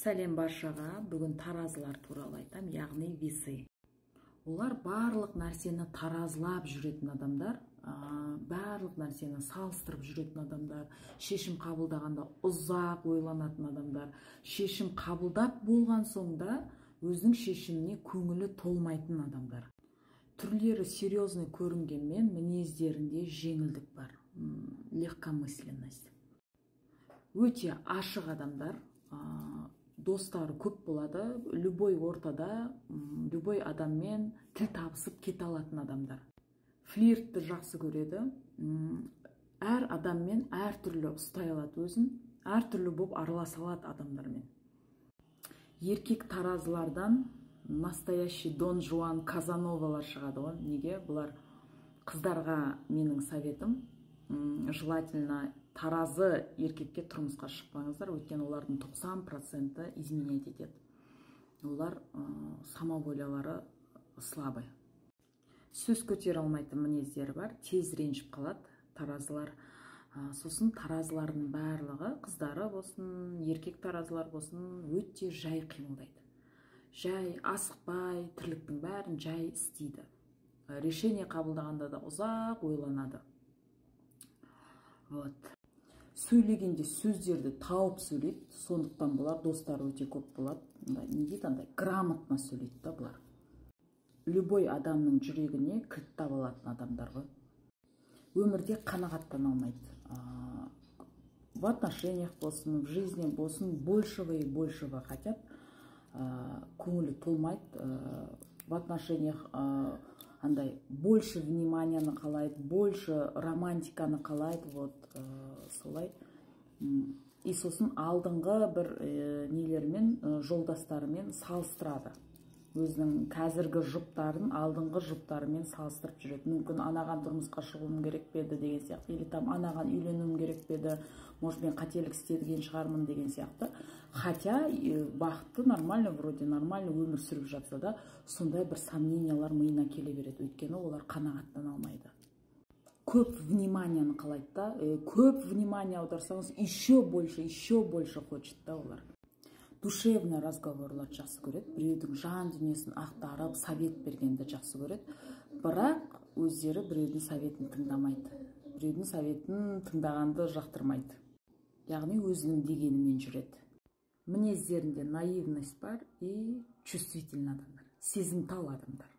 Сәлем баршаға! Бүгін таразылар туралы айтам, яғни весы. Олар барлық нәрсені таразылап жүретін адамдар, барлық нәрсені салыстырып жүретін адамдар, шешім қабылдағанда ұзақ ойланатын адамдар, шешім қабылдап болған соң да өзінің шешіміне көңілі толмайтын адамдар. Түрлері серьезный көрінгенмен, мінездерінде жеңілдік бар, легкомысленность. Өте ашық адамдар, достары көп болады, любой ортада, любой адаммен тіл табысып кете алатын адамдар. Флиртті жақсы көреді, әр адаммен әртүрлі ұстай алады өзін, әртүрлі болып араласа алады адамдармен. Еркек таразылардан настоящий Дон Жуан, Казановалар шығады ғой. Неге бұлар? Қыздарға менің советім: желательно таразы еркекке тұрмысқа шықпаңыздар, өйткені олардың 90%-і изменять етеді. Олар самоволялары слабый, сөз көтере алмайтын мінездері бар, тез ренжіп қалады таразылар. Сосын таразылардың барлығы, қыздары болсын, еркек таразылар болсын, өте жай қимылдайды, жай, асықпай, тірліктің бәрін жай істейді, решение қабылдағанда да ұзақ ойланады. Вот сөйлегенде сөздерді тауып сөйлейді, сондықтан бұлар достары өте көп болады. Мындай, не дейді, андай грамотно сөйлейді да. Бұлар любой адамның жүрегіне кілт таба алатын адамдар ғой. Өмірде қанағаттана алмайды, в отношениях болсын, в жизни болсын, большего и большего хотят, көңілі толмайды. В отношениях андай больше вниманияны қалайды, больше романтиканы қалайды, вот солай. И сосын алдыңғы бір нелермен, жолдастарымен салыстырады, өзінің қазіргі жұптарын алдыңғы жұптарымен салыстырып жүреді. Мүмкін, анаған тұрмысқа шығуым керек пе еді деген сияқты, или там анаған үйленуім керек пе еді, может, мен қателік істеген шығармын деген сияқты. Хотя бақытты, нормально, вроде нормально өмір сүріп жатса да, сондай бір сомнениялар миына келе береді, өйткені олар қанағаттана алмайды. Көп вниманияны қалайды да, көп внимание аударсаңыз, еще больше, еще больше хочет да. Олар душевный разговорларды жақсы көреді, біреудің жан дүниесін ақтарып, совет бергенді жақсы көреді, бірақ өздері біреудің советін тыңдамайды, біреудің советін тыңдағанды жақтырмайды, яғни өзінің дегенімен жүреді. Мінездерінде наивность бар и чувствительный адамдар, сезімтал адамдар.